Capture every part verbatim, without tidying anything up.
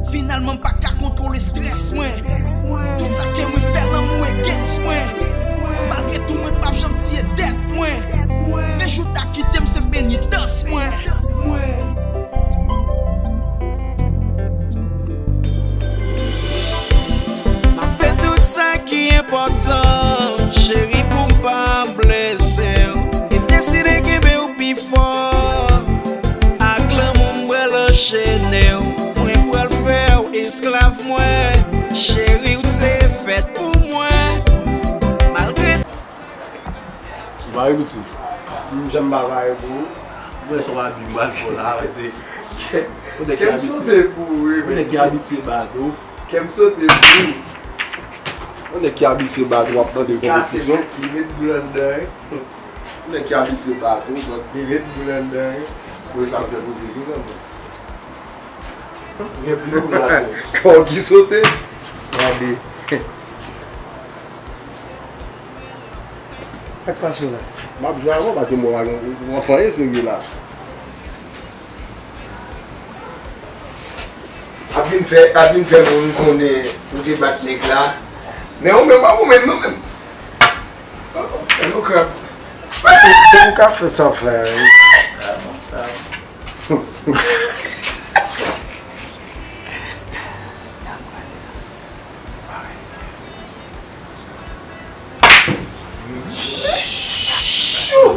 Finalman m pa ka kontwole strès mwen. Tout sa ke mwen fè lanmou against mwen. Malgre tou mwen p ap janm tiye tèt mwen. Men jou ta kite m se penitans mwen. M ap fè tout sa ki enpòtan, cheri, pou m pa blese w. E m deside kenbe w pi fò. Ak lanmou m pral anchene w. Mwen pral fè w esklav mwen. Cheri, w te fèt pou mwen. Malgre Ou pa repiti. M janm pa pare pou ou. Ou wè sa w abi m pral fè w la, se. Ou nèg ki Kè m abitye. Sote pou ou, wi, Ou nèg ki abitye bato. Kè m sote pou ou. Ou nèg ki abitye bato, w ap mande Kase konpetisyon. Met, li met boul anndan, wi. Ou nèg ki abitye bato, donk. Li met boul anndan, wi. Ou wè sa m fè pou ou, wi, kanmenm. Gen plis plasyon. Kò ki sote. Gade. Sa k pase w la? M ap jwe avè w paske mwen pa gen, mwen pa anyen serye la. Ap vin fè, ap vin fè moun konnen ou te bat nèg la. Men ou menm, pa ou menm, nou menm. Oh, nou krab. Se pou, se pou kafe san fè, wi.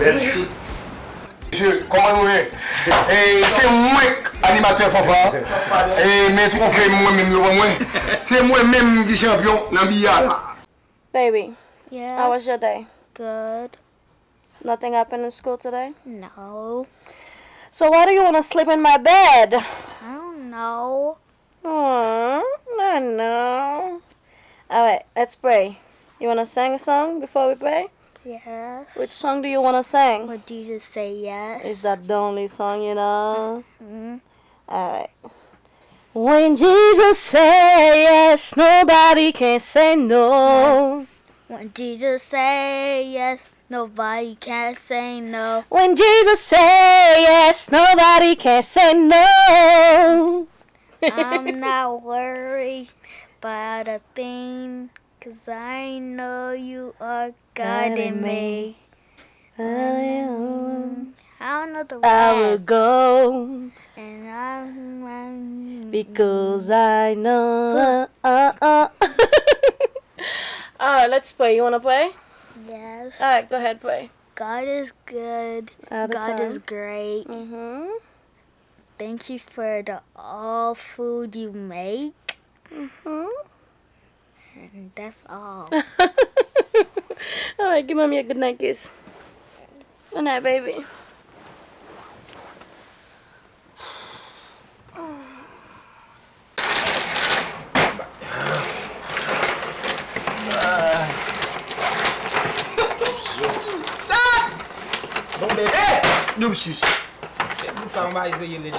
Bèl chout. Mesye, kòman nou ye? E, se mwen k animatè fanfa. E, men twofe mwen menm yo ban mwen. Se mwen menm ki chanpyon nan biya la. Baby, how was your day? Good. Nothing happened in school today? No. So why do you want to sleep in my bed? I don't know. Aw, I know. All right, let's pray. You want to sing a song before we pray? Yes. Which song do you want to sing? When Jesus say yes. Is that the only song you know? Mm-hmm. All right. When Jesus say yes, nobody can say no. When Jesus say yes, nobody can say no. When Jesus say yes, nobody can say no. I'm not worried about a thing, 'cause I know you are guiding me. I don't know the rest. I will go. And I'm, I'm because I know. Uh, uh, uh. All right, let's pray. You wanna pray? Yes. All right, go ahead, pray. God is good. All the time. God is great. Mm-hmm. Thank you for the all food you make. Mm-hmm. And that's all. All right, give mommy a good night kiss. Good night, baby. Bon bebe! Double six. Bout sa yon bagay serye, lady.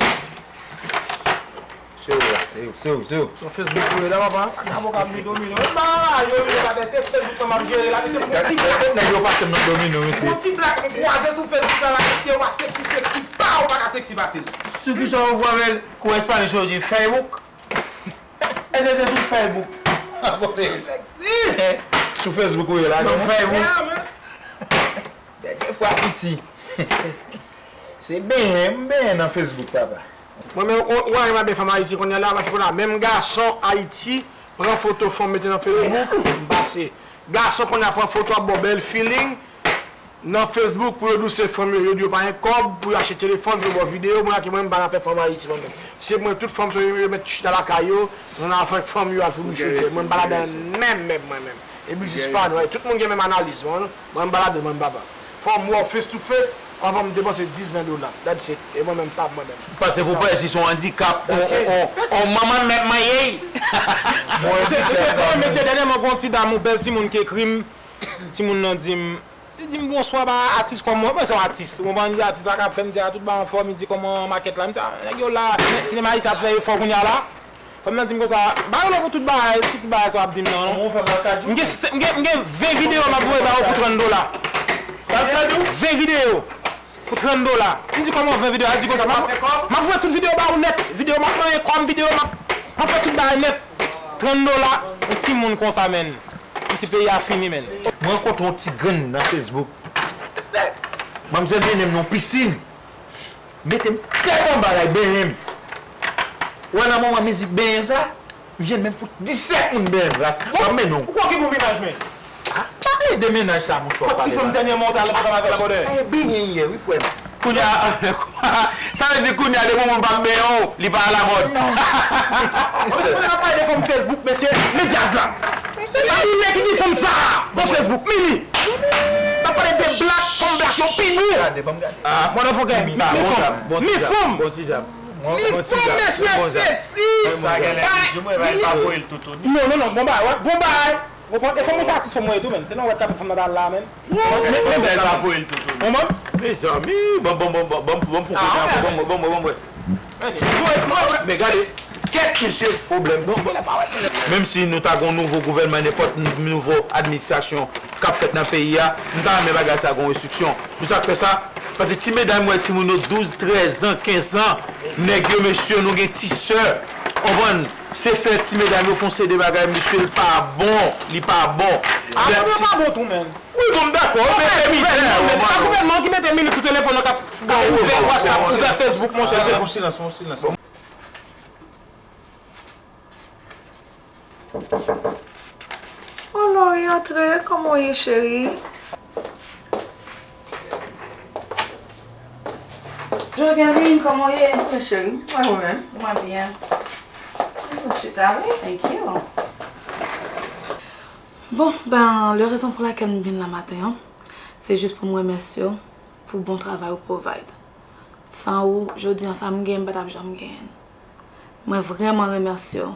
Se ou la, se ou, se ou, se ou. Sou Facebook ou ye la, papa? Avoka m li domino. Mwen pa la, yo, yo, pa se Facebook mwen m ap jere la, misye pou ti blak. Nèg yo pase m nan domino, mesye. Pou ti blak m kwaze sou Facebook la, la, misye, w a seksi, seksi, pa, ou pa ka seksi pase l. Sou ki sa ou vwè l? Kou espanyòl yo di Facebook. E se te sou Facebook. Sou Facebook ou ye la, non? Facebook. Dènye fwa piti. Se benyen, m benyen nan Facebook, papa. Mwen menm, ou, ou wè m ap fè fanm Ayiti kounye a la, paske kounye a menm gason Ayiti pran foto fanm mete nan Facebook, m pase. Gason kounye a pran foto ap ba w bèl feeling, nan Facebook pou yo di w se fanm yo, yo di yo pa gen kòb pou yo achte telefòn, pou yo ba w videyo, mwen ak mwen, m pa nan afè fanm Ayiti mwen menm. Se mwen, tout fanm sa yo, yo mèt chita lakay yo, nan afè fanm yo al foubi chotè. Mwen m pa ladan menm, menm, mwen menm. E biznis pa nou, tout moun gen menm analiz, mwen, mwen m pa ladan, mwen m papa. Fò m wè w face to face, anvan m depanse dis, ven dola. That's it. E mwen menm, pa mwen menm. Pase pou pè si se yon andikap, on, on, on manman mèt manyen. Mesye, mesye, dènyèman, gon ti dam, yon bèl timoun ki ekri m, timoun nan di m, Li di m bonswa, ba atis kòm mwen, mwen se yon atis. Ou konprann, li atis la k ap fè m di a tout ba anfòm, li di kòman makèt la. M di a, nèg yo la, sinema ayisyen ap fè efò kounye a la. Fanm nan di m konsa, ba yo lè pou tout bagay, tout bagay sa w ap di m nan, non. Kòman w fè makadjou? M gen, m gen, m gen ven videyo m ap voye ba yo pou trant dola. Sa l di w? Ven videyo pou trant dola. M di kòman ven videyo, a di konsa, m ap, m ap voye tout videyo ba ou nèt. Videyo m ap manyen kòm videyo m ap M ap fè tout bagay nèt. Trant dola, yon timoun konsa, menn. Mesye, peyi a fini, menn. Mwen rankontre yon ti grenn nan Facebook. Manmzèl mennen m nan yon pisin. Mete m tèt anba la, l benyen m. Wè nan moman mizik benyen sa, m jwenn menm fout disèt moun benyen m la. M ap mennen w. Ou kwè ki bon mennaj, menn? Ah, pale de mennaj sa, monchè, w ap pale la. Kot ti fanm dènyèman ou t al pran avè l abòdè? Ay, benyen yè, wi, frè m. Kounye a, sa vle di kounye a, depi yon moun p ap benyen w, li pa alamòd. Ou konnen m ap pale de fanm Facebook, mesye, men djaz la. Se pa li menm ki gen fanm sa a, bon Facebook, Mimi. M ap pale de blak, fanm blak yo pi gou. Gade, ban m gade. Ah, motherfucker, mi fanm, mi fanm. Mi fanm, mesye, seksi. Sa genlè, mesye, mwen pa voye l toutouni. Non, non, non, bon bagay, wè, bon bagay. Ou konprann? E fò mwen se atis, fò mwen ye tou, menn. Se nan wèt k ap fè fanm nan ta la, menn. Men, men, men, men, pa voye l toutouni. Ou konprann? Mezanmi, bon, bon, bon, bon, bon, bon, fò kote ankò, bon, bon, bon, bon, bon. Men gade, kèt mesye, pwoblèm. Menm si nou ta gon nouvo gouvènman, nenpòt n-, nouvo administrasyon k ap fèt nan peyi a, m ta renmen bagay sa gon restriksyon. Pou sa k fè sa, paske ti medam wè timoun yo douz, trèz an, kenz an, nèg yo, mesye, nou gen ti sè, konprann? Se fè ti medam yo fè yon seri de bagay, mesye, li pa bon, li pa bon. Ah, men yo pa bon tou, menn. Wi, bon, m dakò, men se mizè, men se pa gouvènman ki mete minit sou telefòn nan k ap, k ap ouvè WhatsApp, ouvè Facebook, monchè. Fon silans, fon silans. Oh, Lori, antre, kòman w ye, cheri? Jorgeline, kòman w ye? Byen, cheri. Mwen, ou menm? Mwen byen. Vin chita, wi. Thank you. Bon, ben, le rezon pou lakèl m vin la maten an, se jis pou m remèsye w pou bon travay ou provide. San ou, jodi an, sa m genyen, m pa t ap janm genyen. Mwen vrèman remèsye w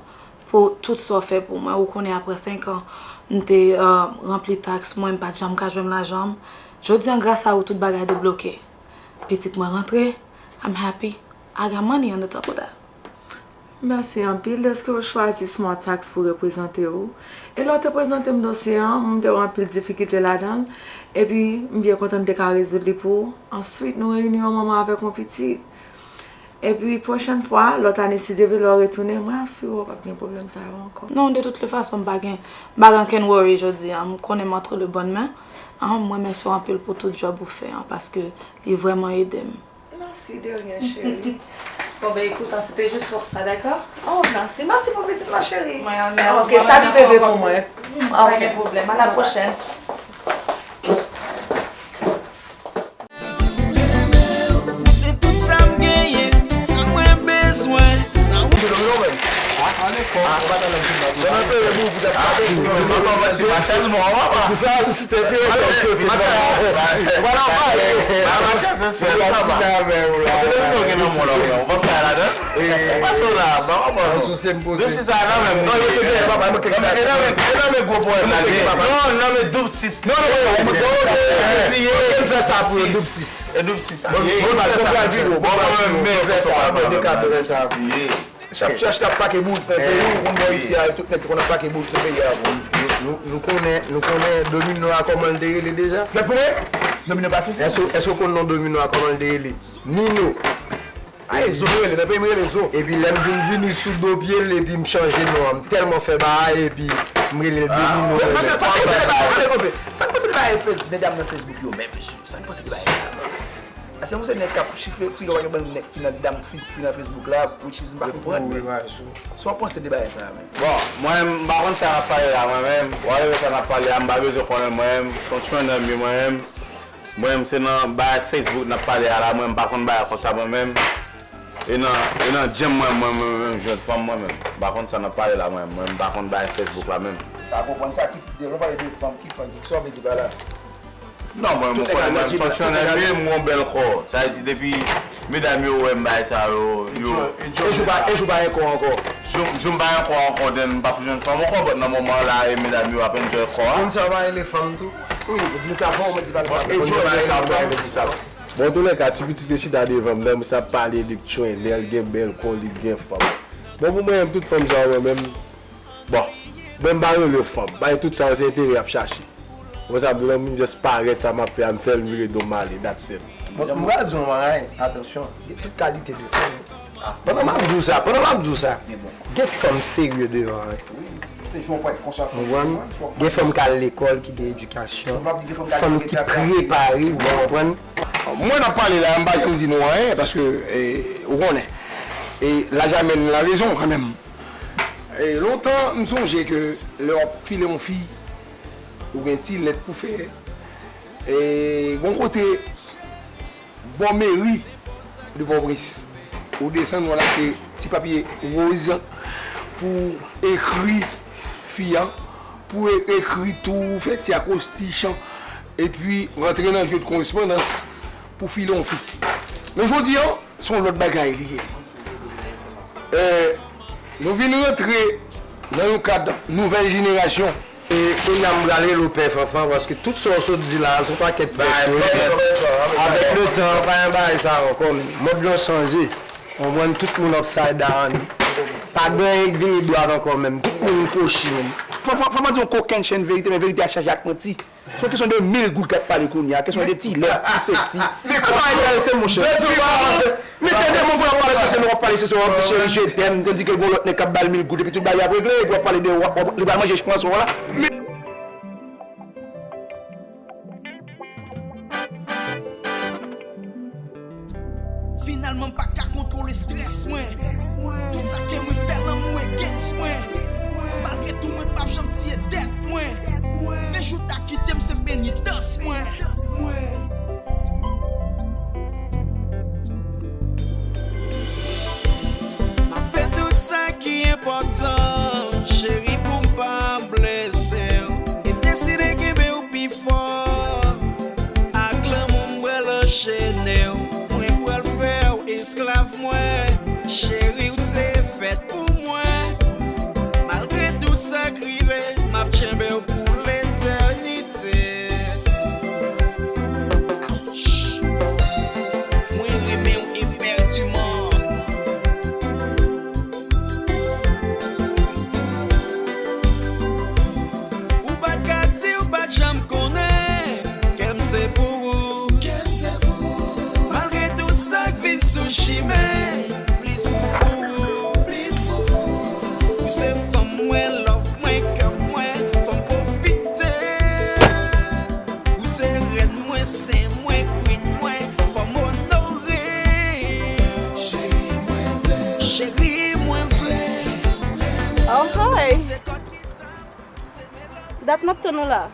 pou tout sa w fè pou mwen. Ou konnen, apre senk an, m te, euh, ranpli taks mwen, m pa t janm ka jwenn lajan m. Jodi an, gras a ou, tout bagay debloke. Pitit mwen rantre, I'm happy. I got money on the top of that. Mèsi anpil dèske w chwazi Smart Tax pou reprezante w. E lè w te prezante m dosye an, m te wè anpil difikilte ladan l. Epi, m byen kontan m te ka rezoud li pou ou. Answit, nou reyini yon manman avèk yon pitit. Epi, pwochèn fwa, lòt ane, si Dye vle, lè w retounen, mwen asire w, w p ap gen pwoblèm sa yo ankò. Non, de toutes les façons, m pa gen, m pa gen okenn worry jodi a. M konnen m antre de bonnes mains. An, m remèsye w anpil pou tout djòb ou fè an, paske li vrèman ede m. Mèsi de rien, cheri. Bon, ben, écoute, c'était juste pour ça, d'accord? Oh, mèsi. Mèsi pou vizit la, cheri. Mwen, mwen, ok, mwen, salut bébé pou mwen. Ok. Pa gen pwoblèm. À la prochaine. Ou se tout sa m genyen, sa mwen bezwen, sa w. Chèch t ap pake bout nan peyi, moun bò isi a, tout nèg ki konn ap pake bout nan peyi a. Nou, nou, nou konnen, nou konnen domino a kòman l te rele deja? Nèg pou mwen? Domino pa sou. Èske, èske w konn non domino a kòman l te rele? Nino. A, e zo m rele, nan peyi m rele zo. Epi lè m vin vini sou do pye l, epi m chanje non an. M tèlman fè bagay, epi m rele l domino. Monchè, sa k pase de bagay, gade koze. Sa k pase de bagay Face-, medam nan Facebook yo menm, mesye? Sa k pase de bagay sa? Paske mwen se nèg k ap chifre fi, lè w pa gen bann nèg fi nan dam fi, fi nan Facebook la, which is m pa konprann, men sa w panse de bagay sa a, men? Bon, mwen menm, m pa konn sa n ap pale la, mwen menm. Whatever sa n ap pale a, m pa bezwen konnen mwen menm. Se yon channel mi mwen menm. Mwen menm, se nan bagay Facebook n ap pale a la, mwen, m pa konn bagay konsa, mwen menm. E nan, e nan djèm mwen, mwen, mwen, mwen, jwenn fanm, mwen menm. M pa konn sa n ap pale la, mwen, mwen, m pa konn bagay Facebook la menm. M pa konprann sa, ki tip de, lè w pale de fanm, ki fanm, ki sa w vle di pa la? Non, mwen, mwen konnen mwen fonksyonè, men m gon bèl kò. Sa vle di, depi medam yo wè m bay sa yo, yo. E jou pa, e jou pa gen kò ankò. Jou, jou m pa gen kò ankò, then m p ap jwenn fanm ankò, but nan moman la, e medam yo ap enjoy kò a. Moun sa yo pa rele fanm tou? Wi, di sa fò, mwen di pa l sa. Enjoy sa fò. Bon, antoulèka, ti pitit te chita devan m, nan m sa ap pale, li k tchwen, lè l gen bèl kò, li gen fanm. Bon, pou mwen menm, tout fanm sa yo, mwen menm, bon, mwen m pa rele fanm. Bay tout sa yo, se enterè y ap chache. Bon, sa m di, lè moun just parèt, sa m ap fè a, m fè l vire do m ale, that's it. Bon, m pral di yon bagay, atansyon, gen tout kalite de fanm. Pandan m ap di w sa, pandan m ap di w sa, gen fanm serye deyò a, wi. Ou konprann? Gen fanm k al lekòl, ki gen edikasyon, fanm ki prepare, ou konprann? Mwen n ap pale la, m pa janm di nou anyen, paske, eh, ou konnen. E laj amèn la rezon kanmenm. E lontan, m sonje ke lè w ap file yon fi, ou gen ti lèt pou fè. E gon kote, bò meri de Pòtoprens. Ou desann, w al achte ti papye woz pou ekri fi a, pou e-, ekri tou, fè ti akwostich, epi rantre nan jeu de korespondans pou file yon fi. Men jodi a, se yon lòt bagay li ye. Eh, nou vin rantre nan yon kad nouvèl jenerasyon. E kounye a m pral rele w Pè Fanfan, paske tout sa w sot di la a, se yon pakèt pè sou yo. Avèk letan, pa gen bagay sa ankò, men mòd lan chanje. Ou konprann, tout moun upside down. Pa gen anyen k vini dwat ankò menm. Tout moun kwochi menm. Fò, fò, fò mwen di yon kokennchenn verite, men verite a chaje ak manti. Se yon kesyon de mil goud k ap pale kounye a, kesyon de ti lèt, ti sesi. Apa, Ayiti, monchè. Mete de mo pou w ap pale, paske lè w ap pale, se sou w ap di cheri, je t'aime, tandis ke gon lòt nèg k ap ba l mil goud, epi tout bagay ap regle, epi w ap pale de, w ap, w ap, li pral manje pwason an la. Finalman, m pa ka kontwole estrès mwen. Tout sa ke mwen fè, lanmou e gains mwen. Malgre tou, mwen p ap janm tiye tèt mwen. Men jou ta kite m, se penitans mwen. M ap fè tout sa ki enpòtan, cheri, pou m pa blese w. E m deside kenbe w pi fò. Ak lanmou m pral anchene w. Mwen pral fè w esklav mwen. Cheri, w te fèt pou mwen. Malgre tout sa k rive, m ap tchenbe w pou letènite. Ouch! Mwen renmen w epèdiman. Ou pa t ka di, ou pa t janm konnen. Kè m se pou ou. Malgre tout sa k vin sou chimen, plis pou ou. Ou se fanm mwen, love mwen, kè mwen, fò m pwofite. Ou se rèn mwen, sen mwen, queen mwen, fò m onore. Cheri mwen vle. Cheri mwen vle. Oh, hi. Dat m ap tann ou la.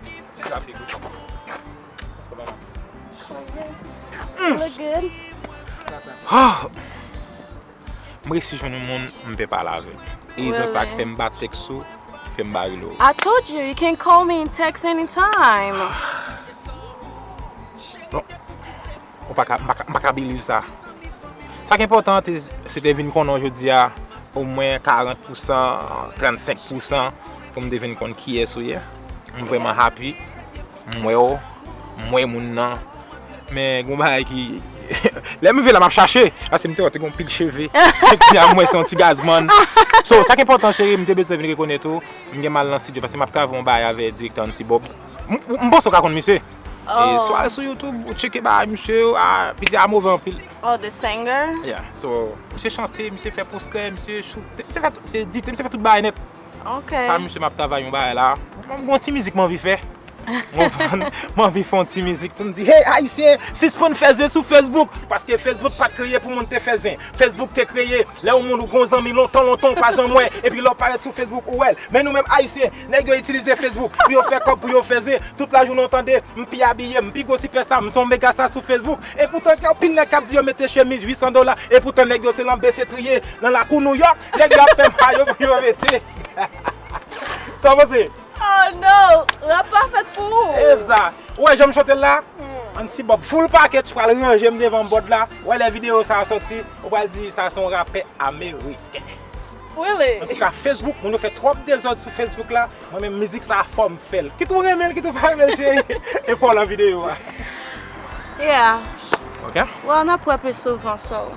Ti trafik, wi. Sa va, man? Look good. Ah! M resi jwenn yon moun m pe pale avè l. E rezon sa k fè m pa tèks ou, fè m pa rele w. I told you, you can call me and text anytime. Bon. Ou pa ka, m pa ka, m pa ka believe sa. Sa k enpòtan, te, se te vin konnen w jodi a, omwen karant pousan, trannsenk pousan, pou m te vin konn kiyès ou ye. M vrèman happy. M wè w, m wè moun nan. Men, gon bagay ki, lè m rive la, m ap chache. Paske m te wè w te gen yon pil cheve. Kounye a m wè se yon ti gazman. So, sa k enpòtan, cheri, m te bezwen vin rekonèt ou. M gen m al nan estidyo, paske m ap travay yon bagay avè direktè Ansi Bob. M, m panse w ka konn misye. E si w al sou YouTube, ou tcheke bagay misye yo, a, videyo a move anpil. Oh, the singer? Yeah, so, misye chante, misye fè postè, misye choute, misye fè tout, misye edite, misye fè tout bagay nèt. Ok. Sa, misye, m ap travay yon bagay la. Mwen, m gon ti mizik m anvi fè. Ou konprann? M anvi fè yon ti mizik pou m di, hey, Ayisyen, sispann fè zen sou Facebook. Paske Facebook pa t kreye pou moun te fè zen. Facebook te kreye lè yon moun ou gon zanmi lontan, lontan, ou pa janm wè. Epi lè w parèt sou Facebook, ou wè l. Men nou menm Ayisyen, nèg yo itilize Facebook pou yo fè kòb, pou yo fè zen. Tout lajounen w tande, m pi abiye, m pi gwo sipèsta, m se yon megasta sou Facebook. E poutan gen anpil nèg k ap di yo mete chemiz uit san dola. E poutan nèg yo se nan besetriye, nan lakou Nouyòk, nèg yo ap fè mayo pou yo mete. Sa w panse? Oh no! Rap pa fèt pou ou! E sa. Ou wè jan m chante l la? Hmm. Ansi Bob full package pral ranje m devan bòd la. Ou wè lè videyo sa a sòti, ou pral di sa se yon rapè ameriken. Really? Antouka, Facebook, moun yo fè twòp dezòd sou Facebook la. Mwen menm, mizik sa a, fò m fè l. Kit ou renmen l, kit ou pa renmen l, cheri. E fò w nan videyo a. Yeah. Ok. Well, n ap wè pi souvan, so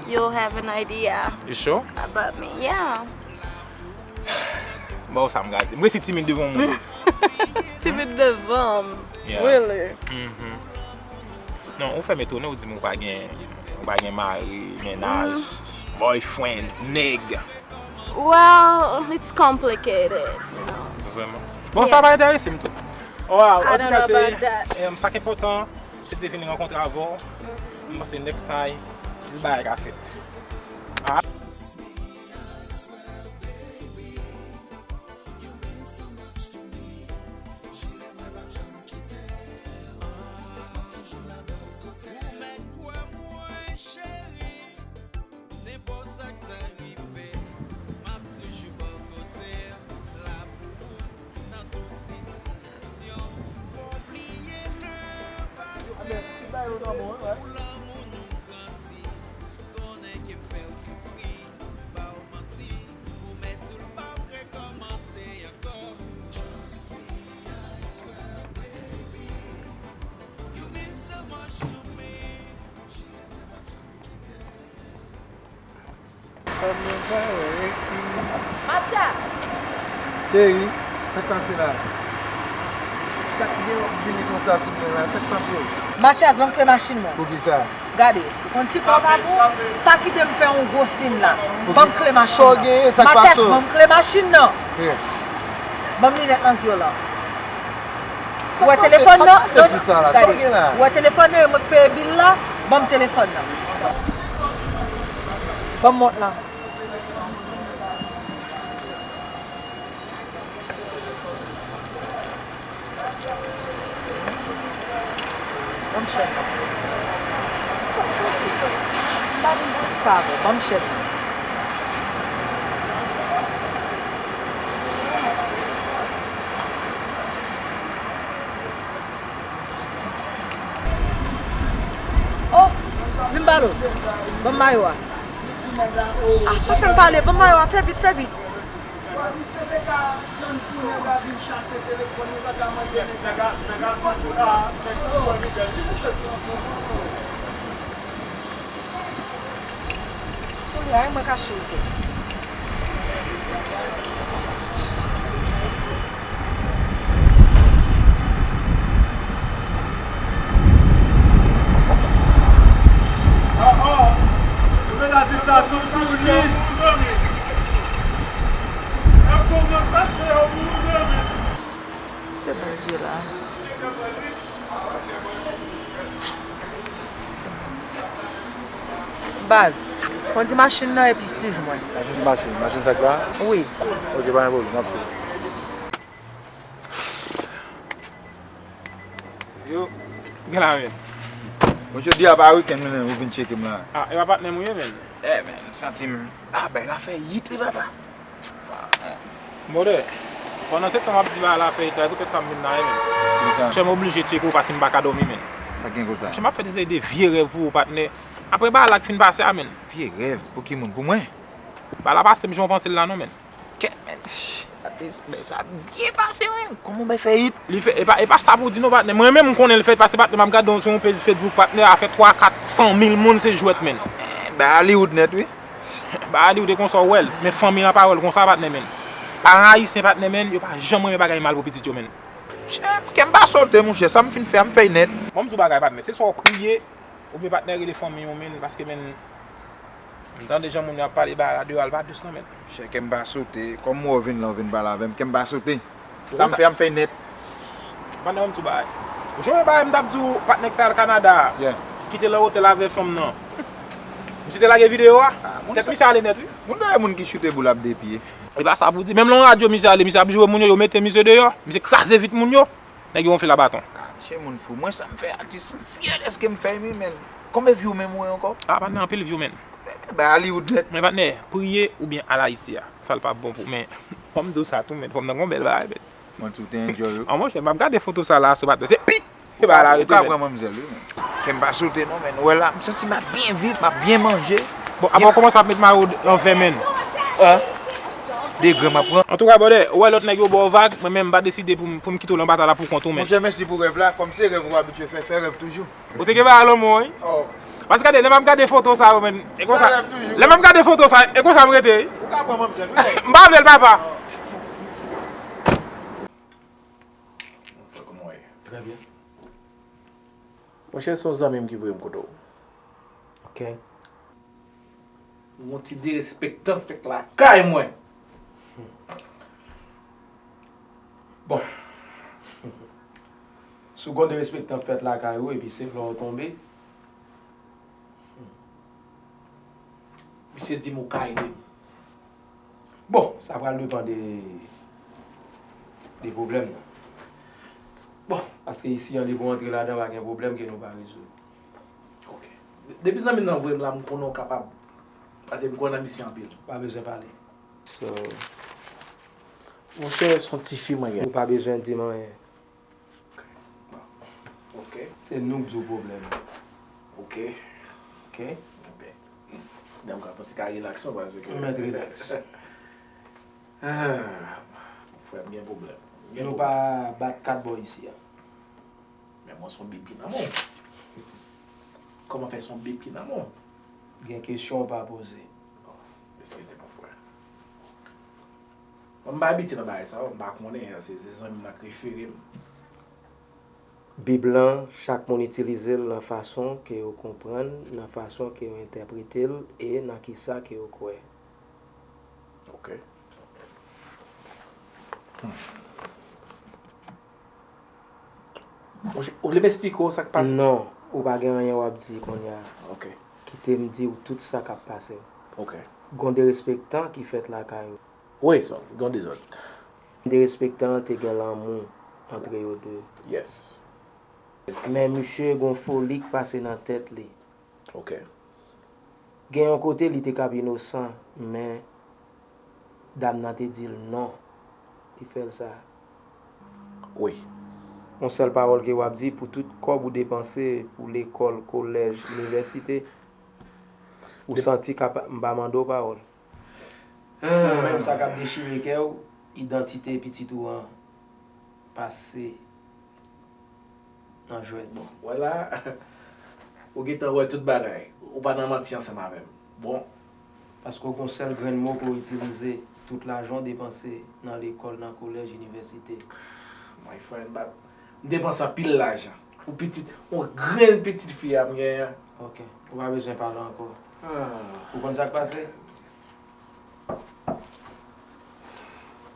you'll have an idea. You sure? About me, yeah. Bon, sa m gade. M resi timid devan moun. Timid devan m. Yeah. Really? Mhm. Non, ou fè m etone, ou di m ou pa gen, Ou pa gen mari, mennaj, boyfriend, nèg? Well, it's complicated, you know. Vrèman? Bon, sa pa enterese m tou. Wow, antouka, se, em, sa k enpòtan, se te vin rankontre avè w. M panse next time, bagay ka fèt. Ah. Ou mèt kwè mwen, cheri, nenpòt sa k ta rive, m ap toujou bò kote w, la pou ou nan tout sitiyasyon. Fò w bliye le pase, pou lanmou nou grandi, konnen ke m fè w soufri, m pa w manti, pwomèt ou l p ap rekòmanse ankò. Trust me, I swear, baby, you mean so much to me. Matyas! Cheri, sa k pase la? Sa k gen w ap vini konsa sou mwen la? Sa k pase? Matyas, ban m kle machin mwen. Poukisa? Gade, ou konn ti kò pa pou, pa kite m fè yon gwo sin la. Ban m kle machin nan. Sa w genyen, sa k pase w? Matyas, ban m kle machin nan. Ban m linèt nan zye w la. Ou wè telefòn nan? Gade. Ou wè telefòn nan, mwen k peye bil la, ban m telefòn nan. Ban m mont lan. Ban m chèn nan. Sa k pase, sa? M pa vin di favè. Ban m chèn nan. Oh, vin pale w. Ban m mayo a. Ah, pa fè m pale, ban m mayo a, fè vit, fè vit. Kounye a, mwen ka chante. Te bon vye la. Baz, kondi machin nan epi swiv mwen. Machin, machin, machin sa k la? Wi. Ok, pa gen pwoblèm, m ap swiv. Yo. Gen la, men. Bon, jodi a pa wikenn, men, ou vin tcheke m la. Ah, e pa patnè m ou ye, men? Eh, men, m santi m. Ah, bagay la fè yit, wi, papa. Mòdè, pandan se tan w ap di bagay la fè eta, e poutèt sa m vin la, men. Kisa? Chè, m oblije tcheke w paske m pa ka dòmi, men. Sa gen konsa? Chè, m ap fè de seri de vye rèv pou ou, patnè. Apre bagay la k fin pase a, men. Vye rèv? Pou ki moun? Pou mwen? Bagay la pase m jan w panse l la, non, men. Kèt, men. Sa te, men sa byen pase, men. Kòman w bay fè it? Li fè, e pa, e pa sa pou di, non, patnè. Mwen menm, m konnen l fè it, paske, patnè, m ap gade w sou yon page Facebook, patnè, a fè twa, kat san mil moun, se jwèt, men. Eh, bay Hollywood nèt, wi. Ba Hollywood e konsa w wè l, men fanmi an pa wè l konsa, patnè, men. Paran ayisyen, patnè, men, yo pa janm renmen bagay mal pou pitit yo, men. Chè, kè m pa sote, monchè, sa m fin fè a, m fè l nèt. Bon, m di w bagay, patnè, se swa w priye, oubyen, patnè, rele fanmi w, men, paske, men, m tande jan moun yo ap pale bagay la deyò a, l pa dous, non, men. Chè, kè m pa sote, kòm w vin la, w vin pale avè m, kè m pa sote. Sa m fè a, m fè nèt. Patnè, yon ti bagay. Ou sonje bagay m t ap di w, patnè k t al Kanada a, ki te nan otèl avè fanm nan. Misye te lage videyo a. Tèt misye ale nèt, wi. Moun dèyè moun ki choute boul ap depye. E pa sa pou di. Menm lè yon radyo misye ale, misye ap joure moun yo, yo mete misye deyò. Misye kraze vit moun yo. Nèg yo wonfle l a baton. Ah, misye moun fou. Mwen sa m fè atis, m fyè dèske m fè, wi, men. Konbyen view menm ou wè ankò? Ah, patnè, anpil view, men. Bay Hollywood nèt. Men patnè, priye oubyen al Ayiti a. Sa l p ap bon pou, men fò m di w sa tou, men fò m nan gon bèl bagay, men. Mwen tou te enjoy yo. An monchè, m ap gade foto sa la sou patnè. Se pi e bagay la rete, men. Ou ka pran manmzèl, wi, men. Kè m pa sote, non, men. Ou wè la, m santi m ap byen viv, m ap byen manje. Bon, apa w kòmanse ap met mayo an vè, men. An? De grenn m ap pran. Antouka, brother, ou wè lòt nèg yo ba w vag, mwen menm m pa deside pou m, pou m kite w nan batay la pou kont ou, men. Monchè, mèsi pou rèv la. Kòm se rèv ou abitye fè, fè rèv toujou. Ou te gen bagay lanmou, wi. Oh. Paske gade, lè m ap gade foto sa yo, men, e konsa. Lè m ap gade foto sa, e konsa m rete, wi. Ou ka pran manmzèl, wi. M pa vle l, papa. Mon frère, comment est? Très bien. Monchè, se yon zanmi m ki voye m kote w. Ok. Yon ti derespektan fèt lakay mwen. Bon. Si w gon derespektan fèt lakay ou, epi se flè w tonbe. Misye di m ou ka ede m. Bon, sa pral depann de, de pwoblèm nan. Bon, paske isi an depi w antre ladan pa gen pwoblèm ke nou pa rezoud. Ok. Depi zanmi m nan voye m la, m konnen w kapab. Paske m kwè nan misye anpil. Pa bezwen pale. So, monchè, se yon tifi mwen gen. Ou pa bezwen di m anyen. Ok. Se nou k di w pwoblèm. Ok. Ok? Ebyen, m ka panse ka relax mwen paske. Mèt relax. Ah, frè m gen pwoblèm. M gen pwoblèm. Nou pa bat kat bò isi a. Men mwen se yon bepi nan men w. Kòman fè se yon bepi nan men w? Gen kesyon w pa poze. Oh, eskize m, frè. Mwen m pa abitye nan bagay sa yo, m pa konnen, se, se zanmi m nan k refere m. Bib lan, chak moun itilize l nan fason ke yo konprann, nan fason ke yo entèprete l e nan kisa ke yo kwè. Ok. Hmm. Ou, ou vle m esplike w sa k pase? Non, ou pa gen anyen w ap di kounye a. Ok. Kite m di w tout sa k ap pase. Ok. Gon derespektan ki fèt lakay ou. Wi, son, gon dezòd. Derespektan an te gen lanmou antre yo de. Yes. Men misye gon foli k pase nan tèt li. Ok. Gen yon kote li te kab inosan, men dam nan te di l non. Li fè l sa. Wi. Yon sèl pawòl ke w ap di pou tout kòb ou depanse pou lekòl, kolèj, inivèsite, ou santi kapa-, m pa mande w pawòl. Ou menm sa k ap dechire kè w, idantite pitit ou an pase nan jwèt. Bon, wè la, ou gentan wè tout bagay. Ou pa nan manti ansanm avè m. Bon. Paske w gon sèl grenn mo pou w itilize, tout lajan w depanse nan lekòl, nan kolèj, inivèsite. My friend, but m depanse anpil lajan pou pitit, yon grenn pitit fi a m genyen an. Ok. Ou pa bezwen pale ankò. Ah. Ou konn sa k pase?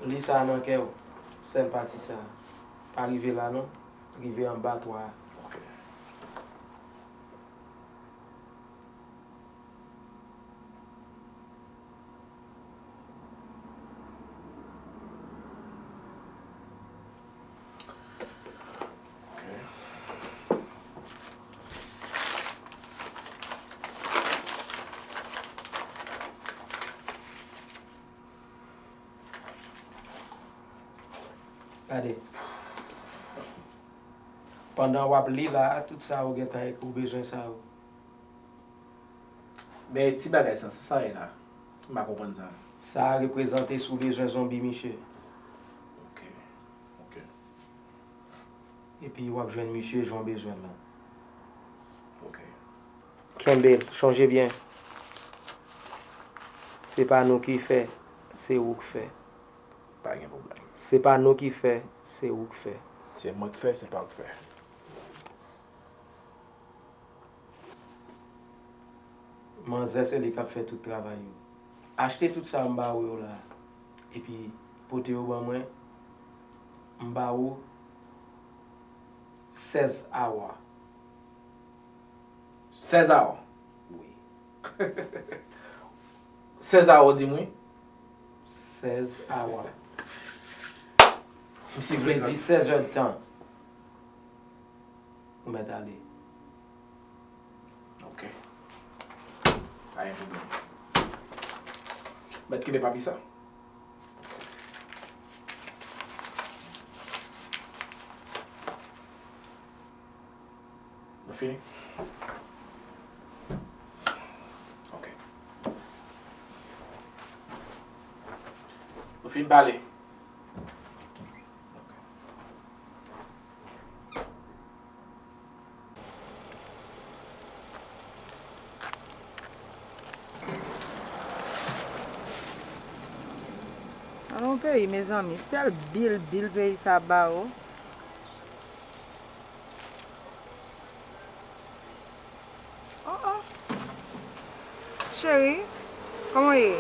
Li sa nan kè w, sèl pati sa. Pa rive la non, rive anba twa a. Ok. Ok. Gade. Pandan w ap li la a, tout sa yo gentan ekri, ou bezwen sa yo. Men ti bagay sa, sa, sa ye la? M pa konprann sa. Sa a reprezante si w bezwen zonbi misye. Ok. Ok. Epi w ap jwenn misye jan w bezwen l lan. Ok. Kenbe l, chonje byen. Se pa nou ki fè, se ou k fè. Pa gen pwoblèm. Se pa nou ki fè, se ou k fè. Se mwen k fè, se pa w k fè. Manzè se li k ap fè tout travay yo. Achte tout sa m ba ou yo la. Epi pote yo ban mwen. M ba ou sèz awa. Sèz awa? Wi. Sèz awa w di m wi? Sèz awa. Misye vle di sèz èdtan. Ou mèt ale. Ok. Pa gen pwoblèm. Mèt kenbe papi sa. Nou fini? Ok. Nou fin pale? Ok. Nan yon peyi, mezanmi, sèl bil, bil peyi sa ba ou. Oh, oh. Cheri, kòman w ye?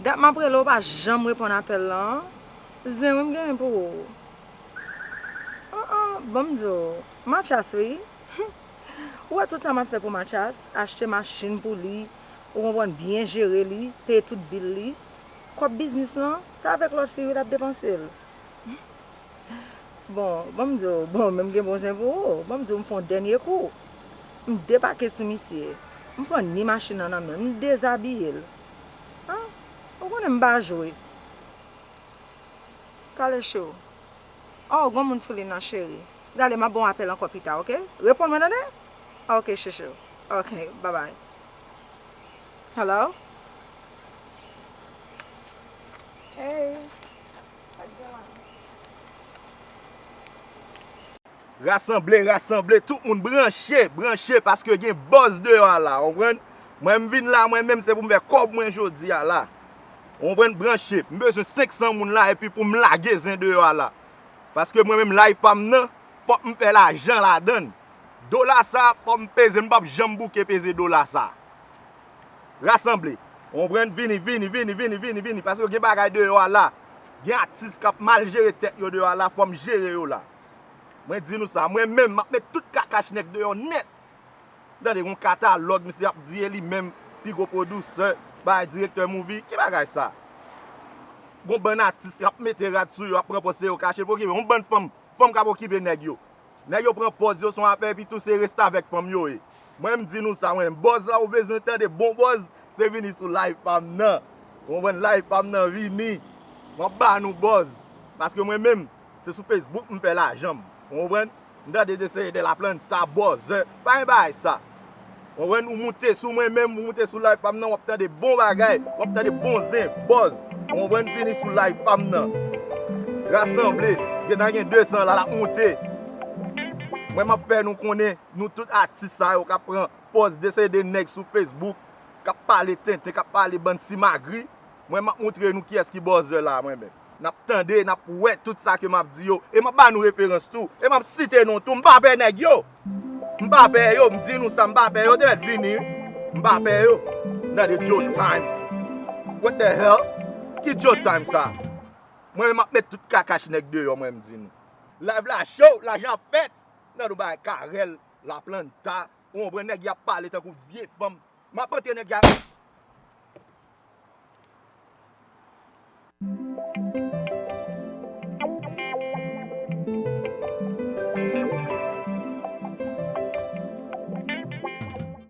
Dat m ap rele w, ou pa janm reponn apèl lan. Zen wi m genyen pou ou. An an, ban m di w, Mathias wi. Ou wè tout sa m ap fè pou Mathias, achte machin pou li, ou konprann, byen jere li, peye tout bil li. Kòb biznis lan, se avèk lòt fi wi l ap depanse l. Bon, ban m di w, bon, men m gen bon zen pou ou. Ban m di w, m fè yon dènye kou. M debake sou misye. M pran ni machin nan nan men l, m dezabiye l. An, ou konnen m pa jwe. Kale cho. Oh, granmoun sou liy nan, cheri. Gade, m ap ba w apèl ankò pita, oke? Reponn mwen, tande? Oke, chouchou. Oke, babay. Hello? Hey. Sa k gen la? Rasanble, rasanble, tout moun branche, branche, paske gen buzz deyò a la, w konprann? Mwen, m vin la, mwen menm, se pou m fè kòb mwen jodi a la. W konprann? Branche, m bezwen senk san moun la, epi pou m lage zen deyò a la. Paske mwen menm, live pa m nan, fòk m fè lajan ladan l. Dola sa, fòk m peze l, m p ap janm bouke peze dola sa. Rasanble. W konprann? Vini, vini, vini, vini, vini, vini. Paske gen bagay deyò a la. Gen atis k ap mal jere tèt yo deyò a la, fò m jere yo la. Mwen di nou sa, mwen menm, m ap met tout kakach nèg deyò nèt. Tande, yon katalòg, misye ap di e li menm, pi gwo pwodisè, bay direktè movie. Ki bagay sa? Gon bann atis, y ap mete rad sou yo, ap pran pòz se yo k achte l pou okipe. Yon bann fanm, fanm k ap okipe nèg yo. Nèg yo pran pòz yo, se yon afè epi tou se restavèk fanm yo ye. Mwen m di nou sa, mwen, buzz la ou bezwen tande, bon buzz, se vini sou live pa m nan. Ou konprann? Live pa m nan vini. M ap ba nou buzz. Paske mwen menm, se sou Facebook m fè lajan m. Ou konprann? M tande de se de la planta buzz. Pa gen bagay sa. Ou konprann? Ou moute sou mwen menm, ou moute sou live pa m nan, w ap tande bon bagay, w ap tande bon zen, buzz. Ou konprann? Vini sou live pa m nan. Rasanble, gentan gen de san la, l ap moute. Mwen, m ap fè nou konnen, nou tout atis sa yo k ap pran pòz de se de nèg sou Facebook, k ap pale tenten, k ap pale bann simagri. Mwen, m ap moutre nou kiyès ki buzzer la, mwen menm. N ap tande, n ap wè tout sa ke m ap di yo. E m ap ba nou referans tou. E m ap site non tou. M pa pè nèg yo. M pa pè yo. M di nou sa, m pa pè yo. Yo te mèt vini, wi. M pa pè yo. Tande Joe Time. What the hell? Ki Joe Time sa? Mwen menm, m ap met tout kakach nèg deyò, mwen, m di nou. Live la cho, lajan ap fèt. Tande yon bagay Carel, Laplanta. Ou konprann, nèg y ap pale tankou vye fanm. M ap antre nèg y a.